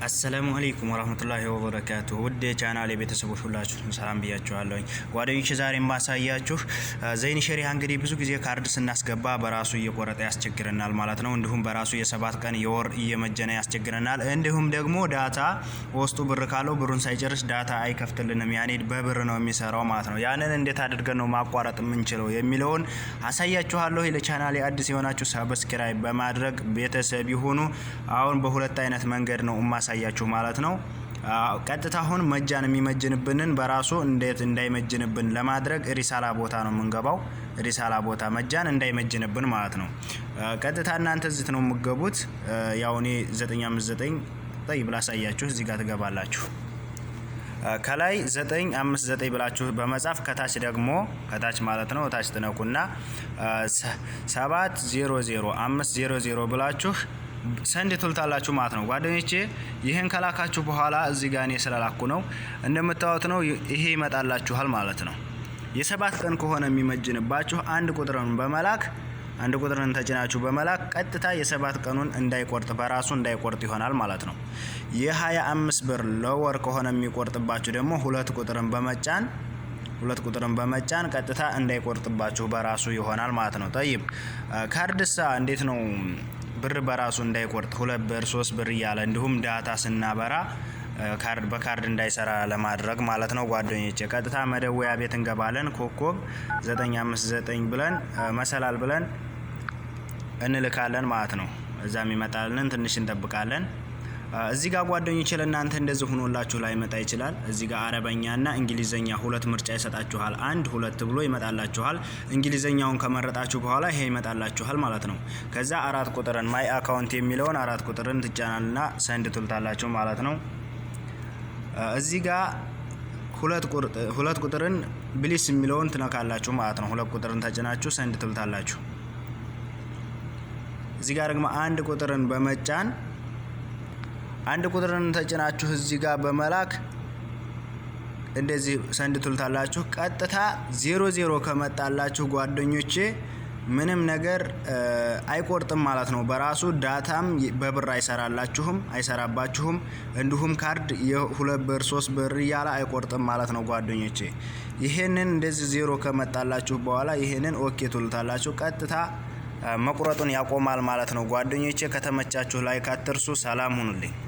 السلام عليكم ورحمة الله وبركاته። ውድ የቻናል የቤተሰቦች ሁላችሁም ሰላም ብያችኋለሁኝ። ጓደኞች፣ ዛሬ የማሳያችሁ ዘይን شريحة እንግዲህ ብዙ ጊዜ ካርድ ስናስገባ በራሱ እየቆረጠ ያስቸግረናል ማለት ነው። እንዲሁም በራሱ የ7 ቀን፣ የወር እየመጀነ ያስቸግረናል። እንዲሁም ደግሞ data ውስጡ ብር ካለው ብሩን ሳይጨርስ data አይከፍትልንም። ያኔ በብር ነው የሚሰራው ማለት ነው። ያንን እንዴት አድርገን ነው ማቋረጥ የምንችለው የሚለውን አሳያችኋለሁ። ለቻናሌ አዲስ የሆናችሁ subscribe በማድረግ ቤተሰብ ይሁኑ። አሁን በሁለት አይነት መንገድ ነው የማሳያችሁ ማለት ነው። ቀጥታ አሁን مجان የሚመጅንብንን በራሱ እንዴት እንዳይመጅንብን ለማድረግ رسالة ቦታ ነው የምንገባው። رسالة ቦታ مجان እንዳይመጅንብን ማለት ነው። ቀጥታ እናንተ እዚህ ነው የምትገቡት። ያው እኔ 959 طيب ላሳያችሁ። እዚህ ጋር ትገባላችሁ። ከላይ 959 ብላችሁ በመጻፍ ከታች ደግሞ፣ ከታች ማለት ነው፣ ታች ትነኩና 700500 ብላችሁ send ትሉታላችሁ ማለት ነው ጓደኞቼ። ይህን ከላካችሁ በኋላ እዚህ ጋር እኔ ስለላኩ ነው፣ እንደምታዩት ነው፣ ይሄ ይመጣላችኋል ማለት ነው። የ7 ቀን ከሆነ የሚመጅንባችሁ አንድ ቁጥርን በመላክ፣ አንድ ቁጥርን ተጭናችሁ በመላክ ቀጥታ የ7 ቀኑን እንዳይቆርጥ፣ በራሱ እንዳይቆርጥ ይሆናል ማለት ነው። የ25 ብር ለወር ከሆነ የሚቆርጥባችሁ ደግሞ ሁለት ቁጥርን በመጫን ቀጥታ እንዳይቆርጥባችሁ በራሱ ይሆናል ማለት ነው። طيب፣ ካርድሳ እንዴት ነው ብር በራሱ እንዳይቆርጥ፣ 2 ብር፣ 3 ብር እያለ፣ እንዲሁም data ስናበራ ካርድ በካርድ እንዳይሰራ ለማድረግ ማለት ነው ጓደኞቼ? ቀጥታ መደወያ ቤት እንገባለን። ኮከብ 959 ብለን፣ መሰላል ብለን እንልካለን ማለት ነው። እዛ የሚመጣልንን ትንሽ እንጠብቃለን። እዚህ ጋር ጓደኞቼ ለእናንተ እንደዚህ ሆኖላችሁ ላይመጣ ይችላል። እዚህ ጋር አረበኛና እንግሊዘኛ ሁለት ምርጫ ይሰጣችኋል። አንድ ሁለት ብሎ ይመጣላችኋል። እንግሊዘኛውን ከመረጣችሁ በኋላ ይሄ ይመጣላችኋል ማለት ነው። ከዛ አራት ቁጥርን፣ my account የሚለውን አራት ቁጥርን ትጫናልና send ትሉታላችሁ ማለት ነው። እዚህ ጋር ሁለት ቁጥርን please የሚለውን ትነካላችሁ ማለት ነው። ሁለት ቁጥርን ተጭናችሁ send ትሉታላችሁ። እዚህ ጋር ደግሞ አንድ ቁጥርን በመጫን፣ አንድ ቁጥርን ተጭናችሁ እዚህ ጋር በመላክ እንደዚህ send ትሉታላችሁ። ቀጥታ 00 ከመጣላችሁ ጓደኞቼ ምንም ነገር አይቆርጥም ማለት ነው። በራሱ data ም በብር አይሰራላችሁም፣ አይሰራባችሁም። እንዲሁም ካርድ የ2 ብር፣ 3 ብር እያለ አይቆርጥም ማለት ነው ጓደኞቼ። ይሄንን እንደዚህ ዜሮ ከመጣላችሁ በኋላ ይሄንን okay ትሉታላችሁ። ቀጥታ መቁረጡን ያቆማል ማለት ነው ጓደኞቼ። ከተመቻችሁ like አትርሱ። ሰላም ሁኑልኝ።